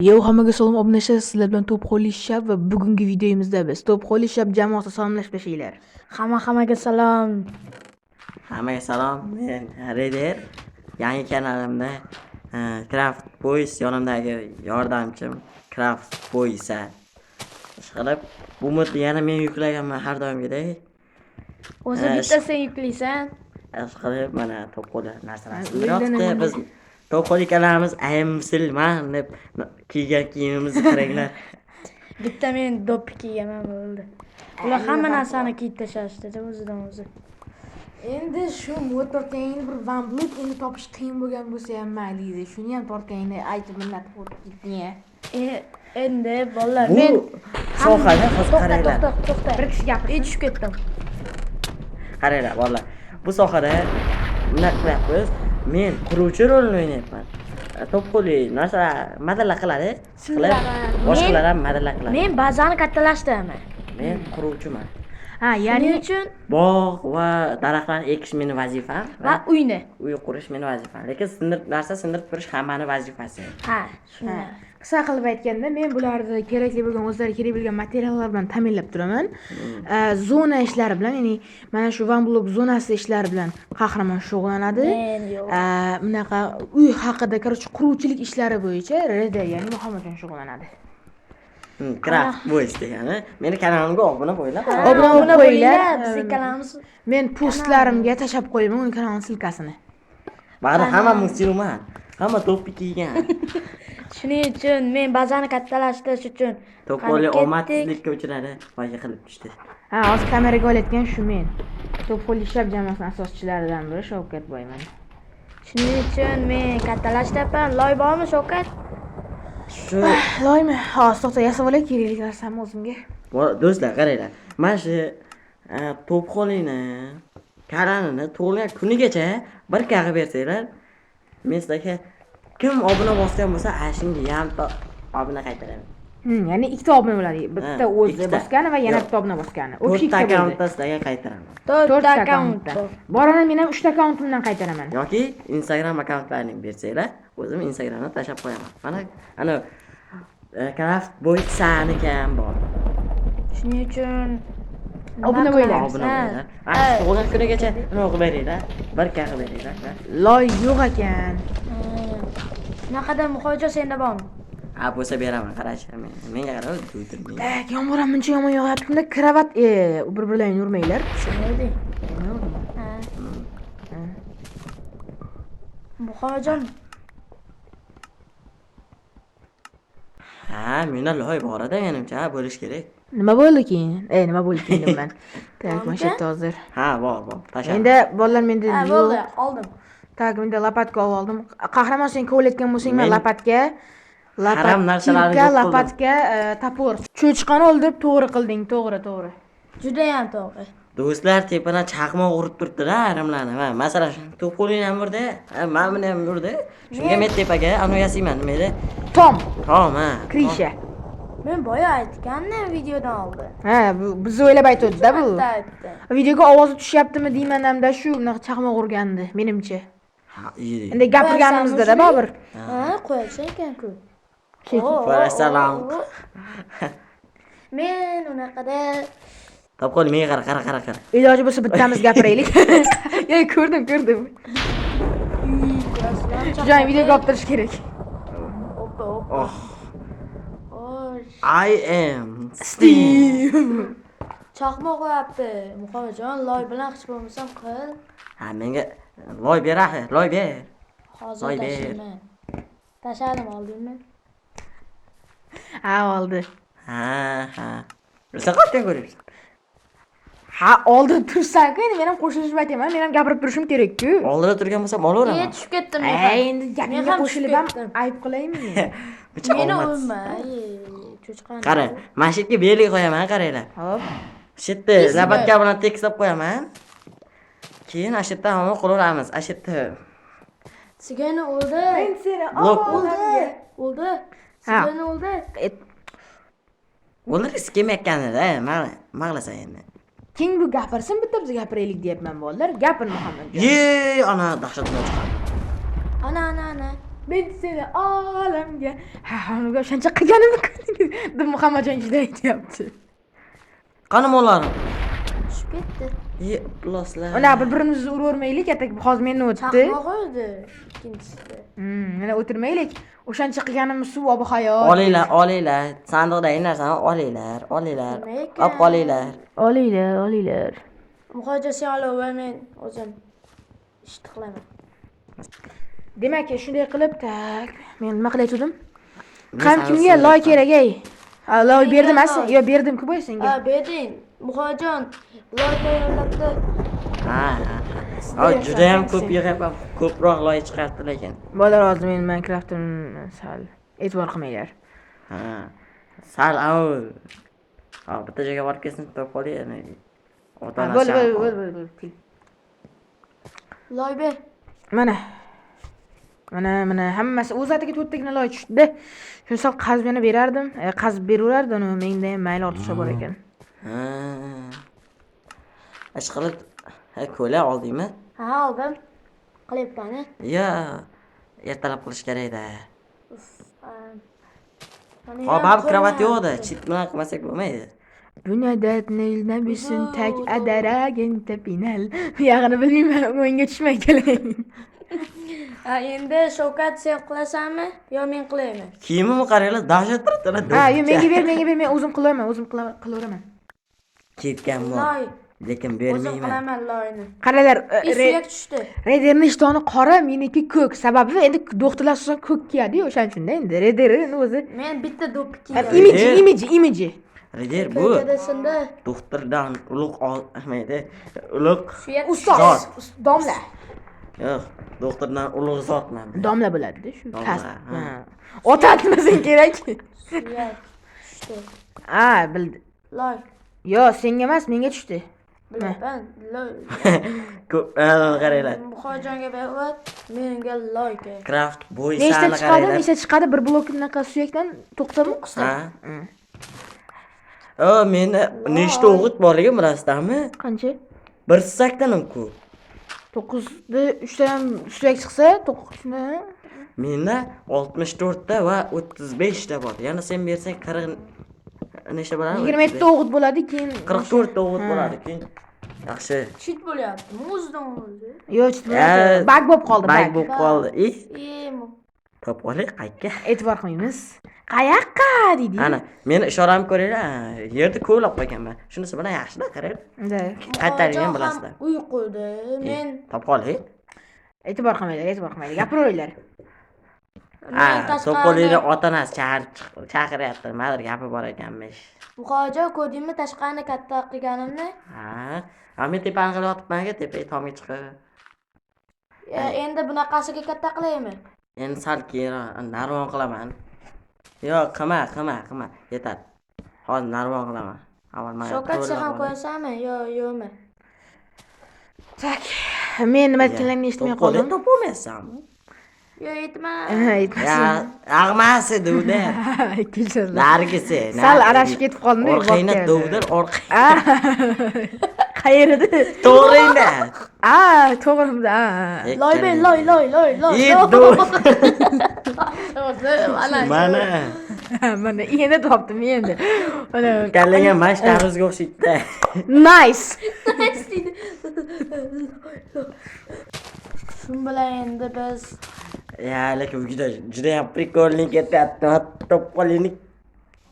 Yo, hammaga salom obunachilar, sizlar bilan Top Holy Shab va bugungi videomizda biz Top Holy Shab jamoasi salomlashib tashlaylar. Hamma hammaga salom. Hammaga salom, men Reder. Yangi kanalimda Craft Boys yonimdagi yordamchim Craft Boysa. Ishqilib, bu modni yana men yuklaganman har doimgidek. O'zi Ha, bitta sen yuklaysan. Ishqilib, mana to'p qo'li narsalar Ha, sindiryapti. o'yindan Biz to'p qo'l ikkalamiz I am musulmon deb kiygan kiyimimizni qaranglar. Bitta men do'ppi kiyganman, bo'ldi. Ular hamma narsani kiyib tashlashdi o'zidan o'zi. Endi shu mod tortganingni bir One Block endi topish qiyin bo'lgan bo'lsa ham mayli edi. Shuni ham tortganingni aytib minnat qo'rqib ketding ya. Endi bolalar, Bu men sohada hozir to'xta, qaranglar. to'xta, to'xta. Bir kishi gapirsin. Tushib ketdim. Qaranglar, bolalar. Bu sohada bunaqa qilyapmiz. Men quruvchi rolini o'ynayapman. To'p qo'li narsa madalla qiladi. Qilib, Sindiraman. boshqalar ham madalla qiladi. Men bazani kattalashtirman. Men quruvchiman. Ha, Ya'ni ya'ni uchun Bog' va daraxtlarni ekish meni vazifam va uyni. Uy qurish meni vazifam. Lekin sindirib narsa sindirib turish hammani vazifasi. Ha, Ha, shunday. Qisqa qilib aytganda, men bularni kerakli bo'lgan, o'zlari kerak bo'lgan materiallar bilan ta'minlab turaman. Zona ishlari bilan, ya'ni mana shu One Block zonasi ishlari bilan qahramon shug'ullanadi. Men yo'q. Bunaqa uy haqida, короче, quruvchilik ishlari bo'yicha Reda, ya'ni Muhammadjon shug'ullanadi. Craft Boys degani. Meni kanalimga obuna bo'linglar. Obuna Obuna bo'lib qo'yinglar. bo'linglar, biz ikkalamiz. Men postlarimga tashlab qo'yaman uni kanalining ссылка sini. Bari hamma musulmon. Hamma to'ppi kiygan. Shuning uchun men bazani kattalashtirish uchun To'p qo'li qani ketdik. omadsizlikka uchradi va yiqilib tushdi. Ha, hozir kameraga olayotgan shu men. Top Holy Shab jamoasining asoschilaridan biri Shavkat boyman. Shuning uchun men kattalashtiryapman. Loy bormi, Shavkat? Shu Loymi? Hozir to'xta, yasab olay kerakli narsamni o'zimga. Do'stlar, qaranglar. Mana shu to'pqo'lini kanalini tug'ilgan kunigacha bir qag'ib bersanglar, men sizlarga kim obuna bosgan bo'lsa, ana shunga yarimta obuna qaytaraman. Ya'ni ikkita obuna bo'ladi. Bitta Ha, o'zi ikkita. bosgani va yana Yo'q. bitta obuna bosgani. Общий To'rtta ikkita bo'ldi. akkauntda sizlarga qaytaraman. To'rtta To'rtta akkaunt. akkauntda. Borana men ham uchta akkauntimdan qaytaraman. Yoki Instagram akkauntlarini bersanglar, o'zim Instagramda tashlab qo'yaman. Mana ana Craft Boy saniki ham bor. Shuning uchun Obuna nima bo'linglar. qilamiz? Obuna Ha. bo'linglar. Ana shu tug'ilgan kunigacha nima qilib beringlar? Bir qag'ib beringlar. Loy yo'q ekan. Bunaqada Muhojir senda bormi? Ha, bo'lsa beraman, qarachi. Menga qara, o'ldirmang. Так, yomg'ir ham muncha yomon yog'yapti. Bunda kravat, bir-birlaringni urmanglar. Sen o'lding. Nima urdim? Ha. Muhammadjon, Ha, menda loy bor edi, menimcha, ha, bo'lish kerak. Nima bo'ldi keyin? Nima bo'ldi keyin deyman. Так, mana shu yerda hozir. Ha, bor, bor. Tashlab. Endi bolalar menda ha, yo'q. bo'ldi, oldim. Так, menda лопатка olib oldim. Qahramon, sen kovlayotgan bo'lsang, men Men лопатка, лопат, haram narsalarni kilka, yo'q qildim. лопатка, топор. Cho'chqani o'ldirib to'g'ri qilding, to'g'ri, to'g'ri. Juda ham to'g'ri. Do'stlar, tepadan chaqmoq urib turibdi-da ayrimlarni. Ha, masalan, to'p qo'lini ham urdi, ha, mana buni ham urdi. Shunga men tepaga anavi yasayman, nima edi? Tom, Tom, ha. Krisha. Men boya aytgandim videodan oldin. Ha, bu bizni o'ylab aytuvdi-da bu. Marta aytdim. Videoga ovozi tushyaptimi deyman hamda shu bunaqa chaqmoq urgandi, menimcha. Ha, iyi. Endi gapirganimizda-da baribir. Ha, qo'yasan ekan-ku. Vassalom. Men unaqada To'p qo'li menga qara, qara, qara, qara. Iloji bo'lsa bittamiz gapiraylik. Yo, ko'rdim, ko'rdim. Ko'rasizlarmi? Joy videoga olib turish kerak. Oppa, oppa. Oh, Oy, I am Steve. chaqmoq qo'yapti. Muhammadjon, loy bilan hech bo'lmasam qil. Ha, menga loy ber axir, loy ber. Hozir Loy ber. tashlayman. Tashladim, oldingmi? Ha, oldi. Ha, ha. Sen qayerdan ko'ryapsan? Ha, oldin tursan-ku, endi men ham qo'shilishib aytaman, men ham gapirib turishim kerak-ku. Oldida turgan bo'lsam olaveraman. Tushib ketdim. Endi gapingga Men ham qo'shilib ham tushib ketdim. ayb qilaymi men? Picha Meni omadsiz. urma, cho'chqani. Qara, mana shu yerga belgi qo'yaman, qaranglar. Hop. Shu yerda лопатка bilan tekislab qo'yaman. Keyin ana shu yerda hamma qilaveramiz. Ana shu yerda Sigani o'ldi. Men seni Blok. O'ldi. O'ldi. Ha. Sigani o'ldi. O'ldirgisi kelmayotganida, mag'lasa endi. Keyin bu gapirsin, bitta biz gapiraylik deyapman bolalar. Gapir, Muhammadjon. Ye, ana dahshat bilan chiqadi. Ana, ana, ana. Men seni olamga. Ha, ha, o'shancha qilganimni ko'rdingiz. Deb Muhammadjon ichida aytyapti. Qani mollarim? Tushib ketdi. Ye, ifloslar. Unaqa bir-birimizni uravermaylik, ertak hozir meni o'tdi. Chaqmoq edi ikkinchisida. Mana o'tirmaylik. O'shancha qilganimiz suv ob hayot. Olinglar, olinglar. Sandiqdagi narsani olinglar, olinglar. Nima ekan? Olib qolinglar. Olinglar, olinglar. Muhoja sen olaver, men o'zim ishni qilaman. Demak, shunday qilib, так, men nima qilayotgandim? Men Qam sani kimga loy sindirdim. kerak ey? Ha, loy Menga berdim as, loy. yo berdim-ku boya senga. Ha, berding. Muhojajon loy tayyorlabdi. Ha, ha. Ha, juda ham ko'p yig'yapman. Ko'proq loy chiqaribdi lekin. Bolalar hozir men Minecraft'im sal e'tibor qilmanglar. Ha. Sal au. Ha, bitta joyga borib kelsin, topib qoling. Ota Ha, onasi bo'l, ham bo'l, qoldi. bo'l, bo'l, bo'l. Kel. Loy ber. Mana. Mana, mana hammasi o'z atiga to'rttagina loy tushdi. Shuni sal qazib yana berardim. Qazib beraverardi, uni menda ham mayli ortiqcha bor ekan. Ha. Ish qilib, ha, ko'la oldingmi? Ha, oldim. Qilyapman. Yo, ertalab qilish kerak-da. Mana Hop, ham baribir kravat yo'q-da, qo'ymayapti. chit bilan qilmasak bo'lmaydi. Buni tak adaragin tapinal. Buyog'ini bilmayman, o'yinga tushmay keling. Ha, endi Shavkat sen qilasanmi yo men qilaymi? Kiyimimni qaranglar, dahshat turibdi. Ha, yo, menga ber, menga ber, men o'zim qilaman, o'zim qilaveraman. Ketgan bor. Loy. Lekin O'zim bermayman. qilaman loyni. Qaranglar, Suyak tushdi. Rederni ishtoni qora, meniki ko'k. Sababi endi doktorlar asosan ko'k kiyadi-yu, o'shaning uchun-da endi Rederni o'zi. Men bitta do'ppi kiydim. Imiji, Reder. imiji, imiji. Reder bu Ko'chadasida doktordan ulug' nima edi? Ulug' suyak Ustoz, Zot. domla. Yo'q, doktordan ulug' zotman. men. Domla bo'ladi-da shu Domla, kasb. ha. Ha. Ota aytmasang kerak. Suyak tushdi. Ha, bildi. Loy. Yo, senga emas, menga tushdi. Bilaman, loy. Ko'p qaranglar. Muhojonga berib, menga loy kerak. Craft Nechta bo'ysani chiqadi? qaranglar. Nechta chiqadi? Bir blok unaqa suyakdan to'qsonmi? Ha? O, meni nechta o'g'it borligini bilasizlarmi? Qancha? Bir sakdan ham ko'p. 9da 3 ta ham suyak chiqsa, 9 ta. Menda 64 ta va 35 ta bor. Yana sen bersang 40 nechta bo'ladi? 27 ta o'g'it bo'ladi, keyin 44 ta o'g'it bo'ladi. Keyin yaxshi. Chit bo'lyapti. O'zidan o'zi. Yo'q, chit bo'ladi. Bag bo'lib qoldi, Bag bag. bo'lib qoldi. Topib oling, qayerga? E'tibor qilmaymiz. Qayoqqa deydi. Ana, meni ishoramni ko'ringlar. Yerda ko'lab qo'yganman. Shunisi bilan yaxshi-da, qaranglar. Da. Qayerdaligini Muhojon ham bilasizlar. uy qurdi. Men Topib oling. E'tibor qilmanglar, e'tibor qilmanglar. Gapiraveringlar. Ha, men To'polini tashqarini ota-onasi chaqiryapti. Nimadir gapi bor ekanmish. Muhoja ko'rdingmi tashqarini katta qilganimni? Ha, ha, men tepani qilyapman-ku, tepaga tomga chiqib. Endi bunaqasiga katta qilaymi? Endi sal keyinroq narvon qilaman. Yo'q, qilma, qilma, qilma. Yetadi. Hozir narvon qilaman. Avval mana Shavkat sen to'g'rilab ham olay. qo'yasanmi yo yo'qmi? Так, men nima aytganlaringni eshitmay To'polini qoldim. topolmaysanmi? Yo'q, yetma. Ha, Ya, aytmasin. ag'mas edi unda. Kechirlar. Nargisi. Sal arashib ketib qoldim-da, Orqangni bobga. dovdir, orqa. Qayerida? To'g'ringda. A, to'g'rimda. A. Loy ber, loy, loy, loy, loy. Dov. Mana. Mana. Mana endi topdim endi. Mana Kallangga mash tarvuzga o'xshaydi. Nice. Nice deydi. Shu bilan endi biz Ya, lekin juda juda ham прикольный ketyapti. To'polini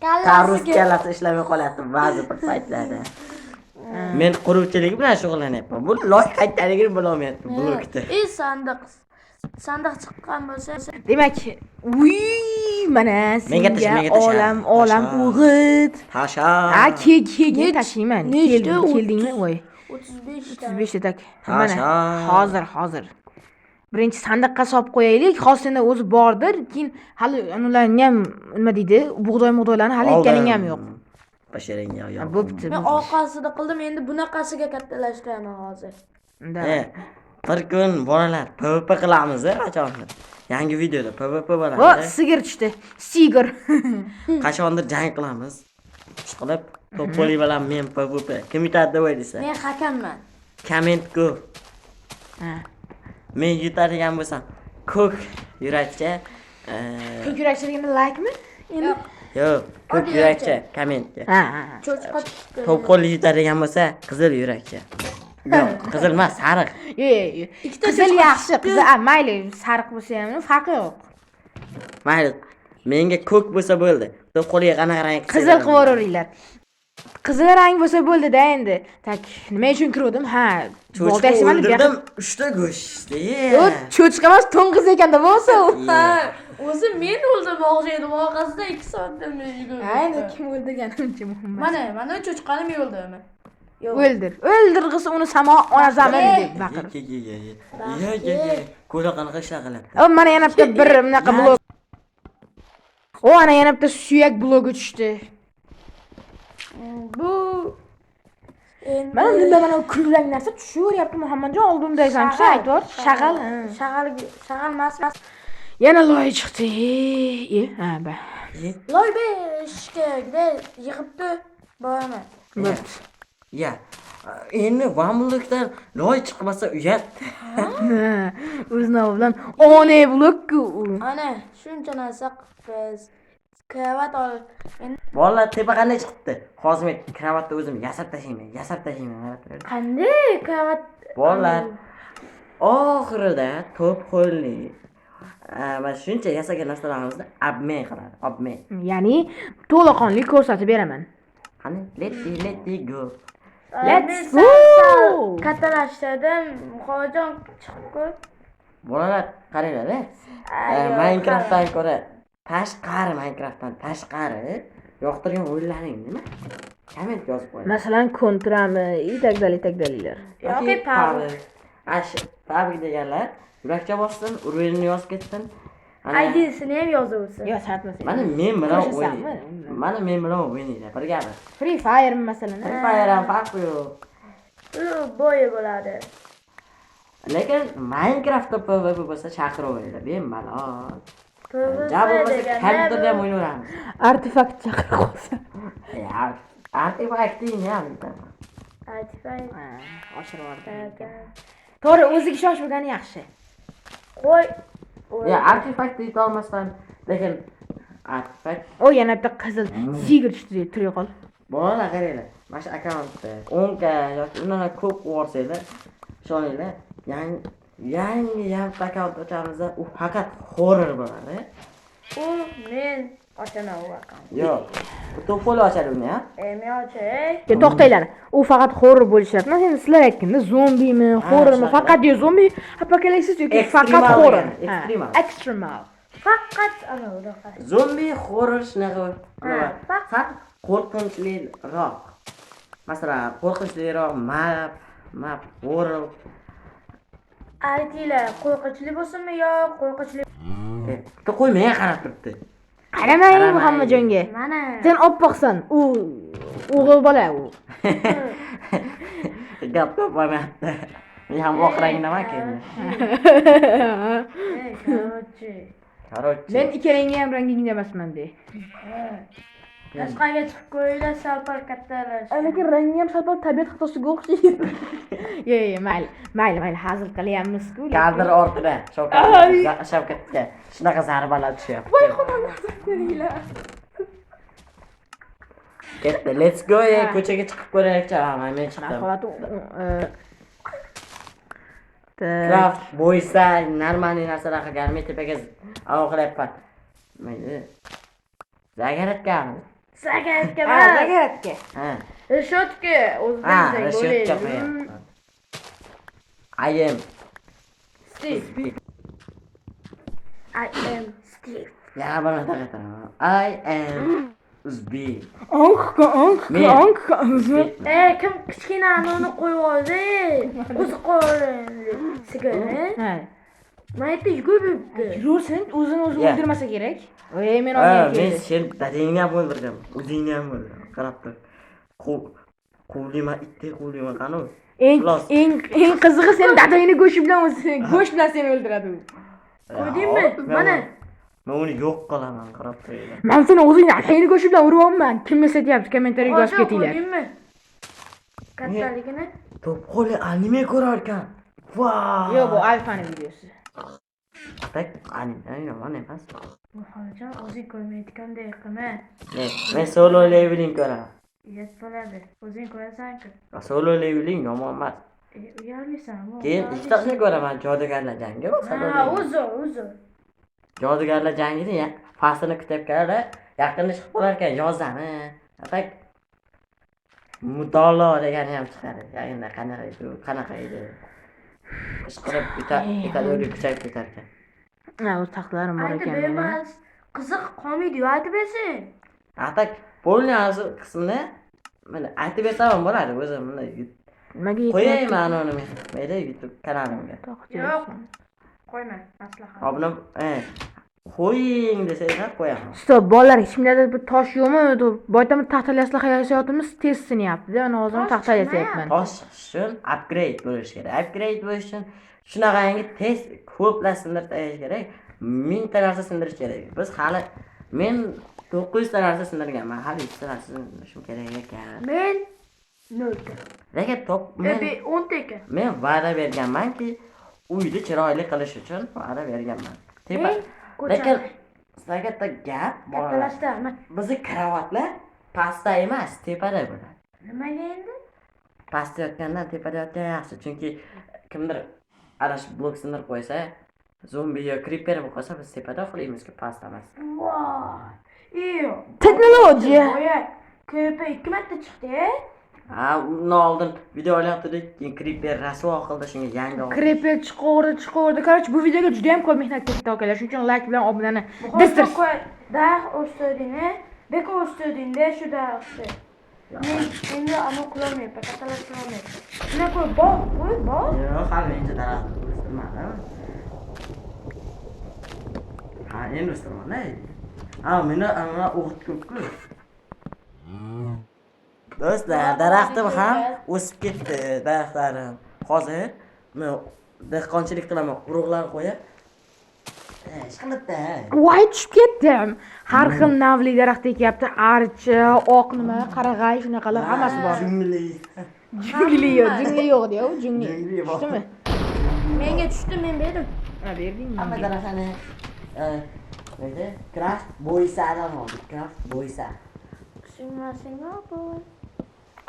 tarvuz kallasiga kallasi ishlamay qolyapti ba'zi bir paytlarda. Men quruvchilik bilan shug'ullanyapman. Bu loy qayerdaligini bilolmayapti blokda. Sandiq. Sandiq chiqqan bo'lsa, Demak, uy, mana Menga tasha, senga menga tasha. olam, olam Tasha. o'g'it. Tasha. A, keyin tashiyman. Nechta? Keldingmi? Voy. 35 ta. 35 ta так. Mana Tasha. hozir, hozir. Birinchi sandiqqa solib qo'yaylik. Hozir senda o'zi bordir. Keyin hali ularni ham nima deydi? Bug'doy mug'doylarni hali ekkaning ham yo'q. Basharangga yo'q. Bo'pti. Men orqasida qildim, endi bunaqasiga kattalashtiraman hozir. Da. Bir kun bolalar PvP qilamiz, qachondir. Yangi videoda PvP O, bo'ladi. sigir tushdi. Sigir. Qachondir jang qilamiz. Ishqilib, To'poli bilan men PvP. Kim yutadi deb o'ylaysan? Men hakamman. Komment ko'p. Ha. Men yutadigan bo'lsam, ko'k yurakcha, Ko'k yurakcha deganda laykmi? Endi Yo'q, ko'k Oddiy yurakcha kommentga. Ha, ha, ha. Cho'chqa tushdi. To'p qo'lli yutadigan bo'lsa, qizil yurakcha. Yo'q, qizil emas, sariq. Yo'q, yo'q, yo'q. Qizil yaxshi, qizil, a, mayli, sariq bo'lsa ham farqi yo'q. Mayli, menga ko'k bo'lsa bo'ldi. To'p qo'liga qanaqa rang qilsa Qizil qilib yuboringlar. Qizil rang bo'lsa bo'ldi-da endi. Так, nima uchun kiruvdim? Ha, Cho'chqa bolta mana bu yoqqa. o'ldirdim, 3 ta go'sht. U cho'chqa emas, to'ng'iz ekanda bo'lsa u. Ha, o'zi men o'ldirmoqchi edim, orqasida 2 soatdan beri yugurib. Ha, endi kim o'ldirgani uncha muhim emas. Mana, mana cho'chqani men o'ldirman. Yo'q. O'ldir. O'ldir qilsa uni samo ona zamin deb baqir. Ye, ye, ye, ye. Ye, ye, ye. Ko'la qanaqa ishlar qilyapti? O, mana yana bitta bir bunaqa blok. O, ana yana bitta suyak bloki tushdi. Bu endi Mana nima, mana kulrang narsa tushaveryapti Muhammadjon oldimda ekan. Aytib, shag'al. Ha. Shag'al, shag'al emas. Yana loy chiqdi. E, ha, ba. Ye. Loy beshga yig'ibdi. Boraman. Bo'pti. Ya. Endi Vamlikdan loy chiqmasa uyat. Ha, o'z nomi bilan one blok-ku u. Ana, shuncha narsa qilibmiz. Kravat ol. Endi Bolalar, tepa qanday chiqibdi? Hozir men kravatni o'zim yasab tashlayman, yasab tashlayman, qarab turing. Qanday kravat? Bolalar, oxirida to'p qo'lli mana shuncha yasagan narsalarimizni обмен qiladi, обмен. Ya'ni to'laqonli ko'rsatib beraman. Qani, let it go. Let's Men go! sal kattalashtirdim. Muhammadjon chiqib ko'r. Bolalar, qaranglar, Ay, Minecraftdan ko'ra tashqari, Minecraftdan tashqari yoqtirgan o'yinlaring nima? Komment yozib qo'ying. Masalan, Contrami и так далее, и так далее. Yoki PUBG. Ash, PUBG deganlar yurakcha bossin, уровень ni yozib ketsin. Ana, ID'sini ham yozuvsin. Yo, shartmas. Mana men bilan Ko'rashasanmi? o'ynaydi. Mana men bilan o'ynaydi birgadir. Free Fire masalan. Free Fire ham farqi yo'q. U bo'yi bo'ladi. Lekin Minecraftda PvP bo'lsa chaqiraveringlar, bemalol. PvP Ja bo'lmasa deganda kompyuterda ham bu- o'ynayveramiz. Artefakt chaqirib qolsa. Ya, artefakting ham bittaman. Artefakt. Ha, oshirib yubordi. Ekan. To'g'ri, o'ziga ishonch bo'lgani yaxshi. Qo'y. Ya, artefakt yetolmasdan, lekin artefakt O, yana bitta qizil sigir tushdi, tirik qol. Bolalar, qaranglar, mana shu akkauntda 10 ka yoki undan ham ko'p qilib yuborsanglar, ishoninglar, yangi yangi akkaunt ochamizda u faqat horror bo'ladi. U men ochaman u akkaunt. Yo'q, to'p qo'li ochadi uni ham. E, men ochay. Ya, to'xtanglar. U faqat horror bo'lishi shart emas. Endi sizlar aytganda zombimi, horrormi, shunaqa. Faqat yo zombi apokalipsis yoki faqat Ekstremal horror. degan, Ha, ekstremal. Ekstremal. Faqat ana unaqa. Zombi, horror shunaqa Ha, faqat qo'rqinchliroq. Masalan, qo'rqinchliroq map horror. Aytinglar, qo'rqinchli bo'lsinmi yo qo'rqinchli? Bitta qo'y menga qarab turibdi. Qaramang Qaramang. Muhammadjonga. Mana. Sen oppoqsan, u o'g'il bola u. Gap topolmayapti. Men ham oq rangdaman endi. Ey, короче. Короче. Men ikkalangga ham rangingda emasman de. Tashqariga chiqib ko'ringlar, sal pal kattalash. Lekin rangi ham sal-pal tabiat xatosiga o'xshaydi. Yo'q, yo'q, mayli, mayli, mayli, hazil qilyapmiz-ku. Kadr ortida Shavkatga shunaqa zarbalar tushyapti. Voy xudo, beringlar. Ketdi. Let's go, ko'chaga chiqib ko'raylikchi. Ha, mana men chiqdim. Marhamat. Craft bo'ysa нормальный narsalar qilgan, men tepaga anavi qilyapman. Mayli. Загородка mi? Загородка Ha, emas. загородка. Ha. Решётка Ha, o'zbekcha решетка qo'yapman. I am Steve. I am Steve. Yana bir marta qaytaraman. I am Uzbek. Onk, onk, Men. onk. Uzbekman. E, kim kichkina uni qo'yib oldi? Qo'ziqorinli sigirni. Ha. Mana yerda yugurib yuribdi. Yursin, o'zini o'zi Ya. o'ldirmasa kerak. Voy, men Ha, olgan men keldi. sen dadangni ham o'ldirganman, o'zingni ham o'ldirganman. Qarab tur. Quvlayman, itdek quvlayman, qani u? Eng Xullas. eng qizig'i sen dadangni go'shti bilan o'zi go'sht bilan seni o'ldiradi u. Ko'rdingmi? Men Mana. Men uni yo'q qilaman, qarab turinglar. Man seni o'zingni adangni go'shti bilan uryapman. Kim aytyapti? Kommentariyaga yozib Hozir ketinglar. ko'rdingmi? Kattaligini. To'p qo'li anime ko'rar ekan. Vau! Yo'q, bu Alfani videosi. А так anime yomon emas. Muhammadjon, o'zing ko'rmayotgandek qilma. Men Solo Leveling ko'raman. Uyat bo'ladi. O'zing ko'rasan-ku. Solo Leveling yomon emas. Uyalmaysan. Keyin ikkitasini ko'raman, jodugarlar jangi va Solo Ha, Leveling. o'zi, o'zi. Jodugarlar jangini faslini kutib keladi. Yaqinda chiqib qolar ekan yozdami. А так mutolaa degani ham chiqadi. Yaqinda qanaqa edi, u, qanaqa edi. Ishqilib Ekadorga kuchayib ketar ekan. Ha, o'z taxtalarim bor Aytib ekan meni. bermas. Qiziq qolmaydi-yu, aytib bersin. А так полный qismini mana aytib bersam ham bo'ladi o'zim bunday Nimaga qo'yayman uni men mayda YouTube kanalimga. Yo'q. Qo'yma, maslahat. Obuna qo'ying desanglar qo'yaman. Стоп, bolalar, hech kimda bir tosh yo'qmi? Boydan bir taxta yasayapmiz, tez sinyapti. Mana hozir Tosh taxta yasayapman. Tosh uchun upgrade bo'lishi kerak. Upgrade bo'lish uchun shunaqangi tez ko'plar sindirib tashlash kerak. 1000 ta narsa sindirish kerak. Biz hali, men 900 ta narsa sindirganman, hali 100 ta narsa sindirishim kerak ekan. Men nolta. Lekin top men Men 10 ta ekan. Men va'da berganmanki, uyni chiroyli qilish uchun va'da berganman. Tepa. Ey, ko'chani. Lekin sizlarga bitta gap, bolalar. Kattalashtirma. Bizni kravatlar pastda emas, tepada bo'ladi. Nimaga endi? Pastda yotgandan tepada yotgan yaxshi, chunki kimdir adashib blok sindirib qo'ysa, zombi yo creeper bo'lib qolsa, biz tepada uxlaymizku, pastda emas. Voy. Iyo. Texnologiya. Boya ko'pi ikki marta chiqdi. Ha, undan oldin video olyaptik, keyin creeper rasvo qildi, shunga yangi oldik. Creeper chiqaverdi, chiqaverdi. Короче, bu videoga juda ham ko'p mehnat ketdi, akalar. Shuning uchun like bilan obunani bostir. Daraxt o'stirding, bek o'stirdingda shu daraxtni. Men endi anavi qilolmayapman, kattalashtirolmayapman. Shundan ko'ra bog' qo'y, bog'. Yo'q, hali mencha daraxt o'stirmadim. Ha, endi o'stiraman. Ha, meni ana o'g'it ko'p-ku. Do'stlar, daraxtim ham o'sib ketdi, daraxtlarim. Hozir men dehqonchilik qilaman, urug'lar qo'yib. Ish qilibdi. Voy, tushib ketdim. Har xil navli daraxt ekyapti. Archa, oq nima, qarag'ay, shunaqalar hammasi bor. Jungli. Jungli yo'q, jungli yo'q deyo, jungli. Jungli bor. Tushdimi? Menga tushdi, men berdim. Ha, berdingmi? Hamma daraxtni nima? Craft bo'ysadan oldik. Craft bo'ysa. Singma boy.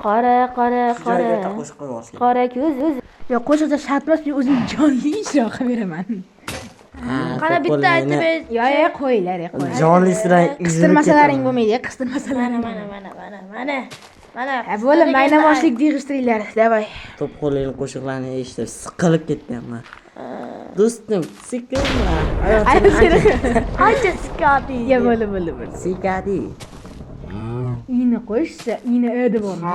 Qora, qora, Shu joyga bitta qora. qo'shiq qo'yib olish kerak. Qora ko'z o'z. Yo'q, qo'shiqda shart emas, men o'zim jonli ijro qilib beraman. Qani bitta aytib ber. Yo, yo, qo'yinglar, qo'yinglar. Jonlisidan Qistirmasalaring bo'lmaydi, qistirmasalaring. Mana, mana, mana, mana, mana. Mana. Ha, bo'ldi, maynamoshlik yig'ishtiringlar. Давай. To'p qo'lini qo'shiqlarni eshitib siqilib ketganman. Do'stim, siqilma. Ay, seni. Qancha sikadi? Ya, bo'ldi, bo'ldi, bo'ldi. Sikadi. Ini qo'yishsa, ini e deb borma.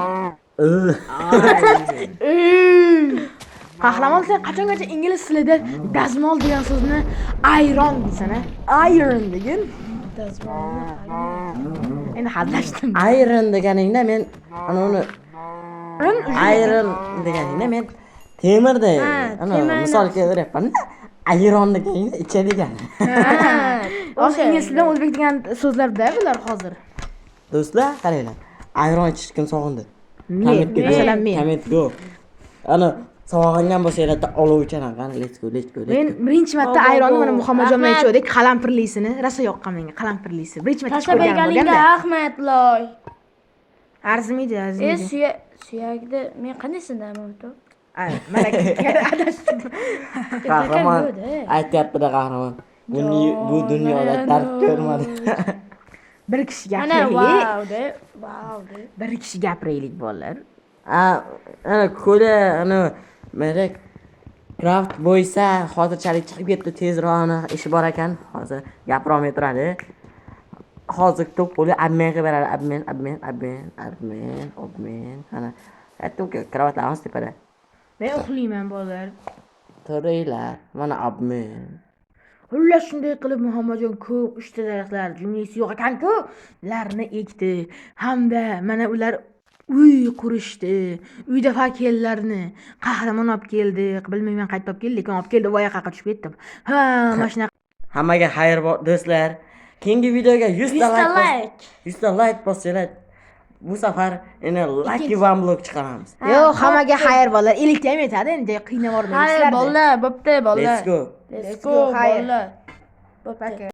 Qahramon, sen qachongacha ingliz tilida dazmol degan so'zni ayron deysan, a? Iron degin. Endi hazillashdim. Iron deganingda men ana uni Iron iron deganingda men temirda Ha, ana temirni- misol keltiryapman. Ayron deganingda ichadigan. Hozir ingliz tilidan o'zbek degan so'zlarda bular hozir. Do'stlar, qaranglar. Ayron ichishni kim sog'indi? Men, Kommentga go. masalan, men. Komment go. Ana sog'ingan bo'lsanglar olov ichaman. Qani, let's go, let's go, let's Men go. birinchi marta Go, go, ayronni go. mana Muhammadjon bilan Rahmat. ichuvdik, qalampirlisini. Rosa yoqqan menga qalampirlisi. Birinchi marta ichib Tashlab ko'rganim berganingga bo'lganda. rahmat, loy. Arzimaydi, E, arzimaydi. suyak suyakni men qanday sindaman to? Ay, mana adashdim. Qahramon yo'q-da. aytyapti-da, qahramon. Bu dunyoda dard ko'rmadi. Bir kishi Mana gapiraylik. vau de, vau de. Bir kishi gapiraylik, bolalar. A, ana ko'la, ana mana craft bo'ysa hozirchalik chiqib ketdi, tezroq ana ishi bor ekan, hozir gapirolmay turadi. Hozir to'p qo'li обмен qilib beradi, обмен, обмен, обмен, обмен, обмен. Ana aytdim-ku, kravatlarimiz tepada. Men uxlayman, bolalar. Turinglar, mana обмен. Xullas, shunday qilib Muhammadjon ko'p uchta daraxtlar, jumlasi yo'q ekan-ku, ularni ekdi hamda mana ular uy qurishdi. Uyda fakellarni qahramon olib keldi. Bilmayman qayerda olib keldi, lekin olib keldi. Voy, qayerqa tushib ketdim. Ha, mana shunaqa. Hammaga xayr, do'stlar. Keyingi videoga 100 ta 100 ta like like. 100 ta like bossanglar, bu safar endi Lucky One Block chiqaramiz. Yo'q, hammaga xayr, bolalar. 50 ta ham yetadi, endi qiynab yubormaymiz Xayr, sizlarni. bolalar, bo'pti, bolalar. Let's go. Let's Let's go, go, xayr. bolalar. Bo'pti. Пока.